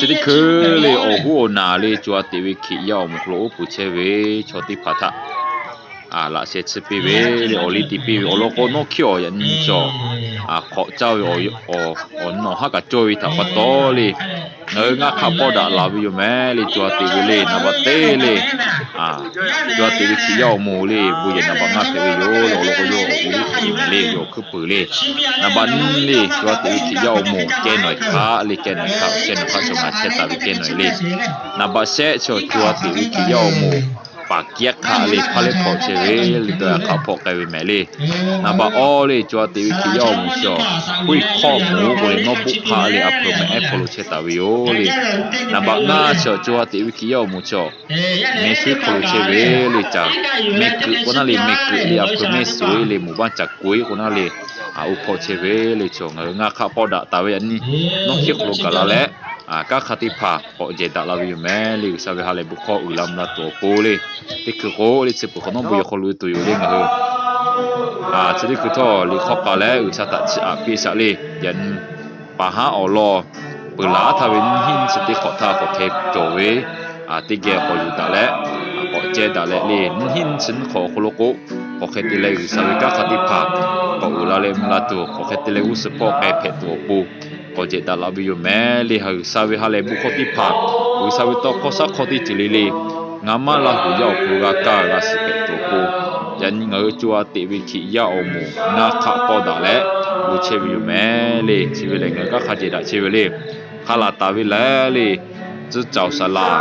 Chi teˇ hkui le awˬ hoˉ awˬ naˍ le co ha teꞈ ve Hkriꞈ yaˇ awˬ moˍ hk'aw lo oˉ peunˍ chehˇ ve chaw teˇ hpaˍ htaꞈ laꞈ sheh tsuhˇ piˇ ve le awˬ liˇ tiˉ piˇ ve awˬ lawn k'o, nawˉ hkiˇ awˬ yaꞈ nyi cawˬ hk'awꞈ caˇ ve awˬ nawˬ haˉ kaꞈ cawˇ ve htaꞈ pa taw le, ngaˬ hui ngaˇ hk'aˆ pawˆ daꞈ la ve yoˬ mehˍ le. Co ha teꞈ ve le naˍ baꞈ teˇ le co ha teꞈ ve Hkriꞈ yaˇ awˬ moˍ le bon yehˬ naˍ baꞈ ngaˇ hpehꞈ ve yoˬ le awˬ lawn k'o, yawˇ awˬ uiˍ liˇ hpehꞈ ve mehˍ le. Yawˇ awˬ hkuiˉ puiˍ le naˍ baꞈ nyiˇ le co ha teꞈ ve Hkriꞈ yaˇ awˬ moˍ ceh nawˬ hk'aˆ le ceh nawˬ hk'aˆ ceh nawˬ hk'aˆ chaw ngaˬ chehˇ taˍ ve ceh nawˬ le. Naˍ baꞈ shehˆ chi co ha teꞈ ve Hkriꞈ yaˇ awˬ moˍ paˍ kiaˉ hk'aˆ le hpaˇ lehˉ hpawꞈ chehˇ ve le dawˇ yaꞈ hk'aˆ hpawˆ k'ai ve mehˍ le. Naˍ baꞈ awˇ le co ha teꞈ ve Hkriꞈ yaˇ awˬ moˍ chi awˬ hk'oˆ hk'awˇ moˍ k'o le nawˉ buˆ hk'aˆ le a hpeuꞈ mehˍ ehˉ hk'aw lo chehˇ taˍ ve yoˬ le. Naˍ baꞈ ngaˇ chi co ha teꞈ ve Hkriꞈ yaˇ awˬ moˍ chi awˬ mehˍ suiˉ hk'aw lo chehˇ ve le caˬ mehˆ kuiꞈ k'o naˉ le mehˆ kuiꞈ le a hpeuꞈ mehˆ suhˍ le moˍ baˆ caˬ kuiˬ k'o naˉ le oˇ hpawˇ chehˇ ve le. Chaw ngaˬ hui ngaˇ hk'aˆ pawˆ daꞈ taˍ ve yaꞈ nyi nawˉ hkiˇ hk'aw lo gaˬ la leh kanˉ hk'a teˇ hpaˍ k'awꞈ jehˬ daꞈ la ve yoˬ mehˍ le. G'uiˬsha ve ha lehˬ bon hkawˇ uiˍ la mvuh la tuˬ awˬ pon le teˇ hkui k'o le tsuhˇ peuˬ hk'awꞈ nawˉ bon yehˬ hk'aw lo tuˬ yoˬ le ngaˬ hui chi teˇ hkui htawˇ liꞈ hk'aw k'a leh G'uiˬsha htaꞈ chiˇ aꞈ piˇ shaꞈ le. Yaꞈ nyi paˍ haˉ awˬ lawn peuˬ laˬ taˍ ve nyiˇ hinˉ nyiˇ chi teˇ hk'awꞈ htaˇ k'awꞈ hk'e cawˬ ve teˇ geh k'awꞈ yuˬ daꞈ leh k'awꞈ ceh daꞈ leh le nyiˇ hinˉ nyiˇ chi nyiˇ hk'awꞈ awˬ hk'aw lo k'o, k'awꞈ hk'e te leh G'uiˬsha ve kanˉ hk'a teˇ hpaˍ k'awꞈ uiˍ la leh mvuh la tuˬ k'awꞈ hk'e te leh g'uˇ suhˍ hpawˇ k'ai hpehꞈ tuˬ awˬ pon k'awꞈ jehˬ daꞈ la ve yoˬ mehˍ le. G'uiˬsha ve ha lehˬ bon hkawˇ teˇ hpaˍ G'uiˬsha ve tawˇ hkawˇ shaˉ hkawˇ teˇ ceuˬ le le ngaˬ maˇ Laˇ huˍ yaˇ awˬ hk'aw lo g'a kaˇ g'a shiˍ hpehꞈ tuˬ awˬ pon, yaꞈ nyi ngaˬ hui co ha teꞈ ve Hkriꞈ yaˇ awˬ moˍ ngaˇ hk'aˆ pawˆ daꞈ leh bon chehˇ ve yoˬ mehˍ le. Chi ve lehˬ ngaˬ hui kanˉ hk'a jehˬ daꞈ chehˇ ve le. Hk'a laˬ taˍ ve leh le tcuhˇ caoˬ saˍ laˍ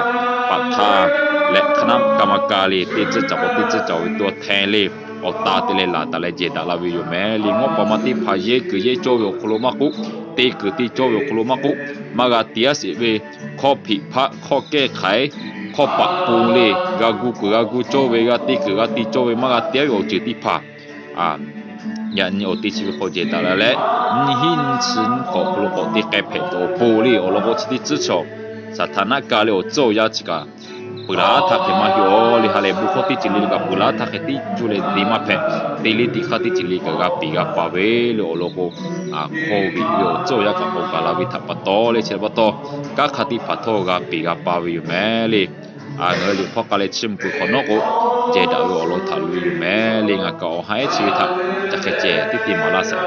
paˍ htaˇ leh hk'a naˆ ka ma ka le teˇ tcuhˇ caoˬ k'o teˇ tcuhˇ caoˬ ve tawˇ hteˇ le awˬ ta te leh laˬ taˍ leh jehˬ daꞈ la ve yoˬ mehˍ le. Ngawˉ paˍ ma teˇ hpaˍ yehˇ kuiˬ yehˇ cawˇ ve awˬ hk'aw lo maˇ k'oˆ, te kuiˬ te cawˇ ve awˬ hk'aw lo maˇ k'oˆ, maˇ g'a tiꞈ yaˇ sheˍ ve hkawˇ hpiꞈ hpaˆ hkawˇ kehˇ hk'aiˍ hkawˇ paˍ pon le g'a gu kuiˬ g'a gu cawˇ ve g'a te kuiˬ g'a te cawˇ ve maˇ g'a tiꞈ yaˇ ve awˬ ceuˬ teˇ hpaˍ yaꞈ nyi awˬ te chi ve hk'aw jehˬ daꞈ la leh nyiˇ hinˉ nyiˇ chi nyiˇ hk'awꞈ hk'aw lo k'awꞈ te k'ai hpehꞈ tuˬ awˬ pon le awˬ lawn k'o chi teˇ tcuhˇ chaw saˍtanˍ kaꞈ le awˬ tcuhˇ awˬ yaˇ chi kaꞈ peuˬ laˬ htaˇ hk'e maˇ heˆ aˬ le. Ha lehˬ bon hkawˇ teˇ ceuˬ le le kaꞈ peuˬ laˬ htaˇ hk'e tiˉ cuˇ leh te maˇ hpehꞈ. Te le te hk'aˇ teˇ ceuˬ le kaꞈ g'a peˬ g'a pa ve le awˬ lawn k'o, hk'aw ve ve awˬ tcuhˇ awˬ yaˇ kaꞈ k'awꞈ gaˬ la ve htaꞈ pa taw le chi htaꞈ pa taw kanˉ hk'a teˇ hpaˍ htawˇ g'a peˬ g'a pa ve yoˬ mehˍ le. Ngaˬ hui liꞈ hk'aw k'a leh chiˇ mvuh peuˬ hk'awꞈ nawˉ k'o, jehˬ daꞈ ve awˬ lawn htaꞈ loꞈ e ve yoˬ mehˍ le. Ngaˬ kaꞈ awˬ ha ehˉ chi ve htaꞈ ca hk'e ceh teˇ te maˍ laˇ shaˍ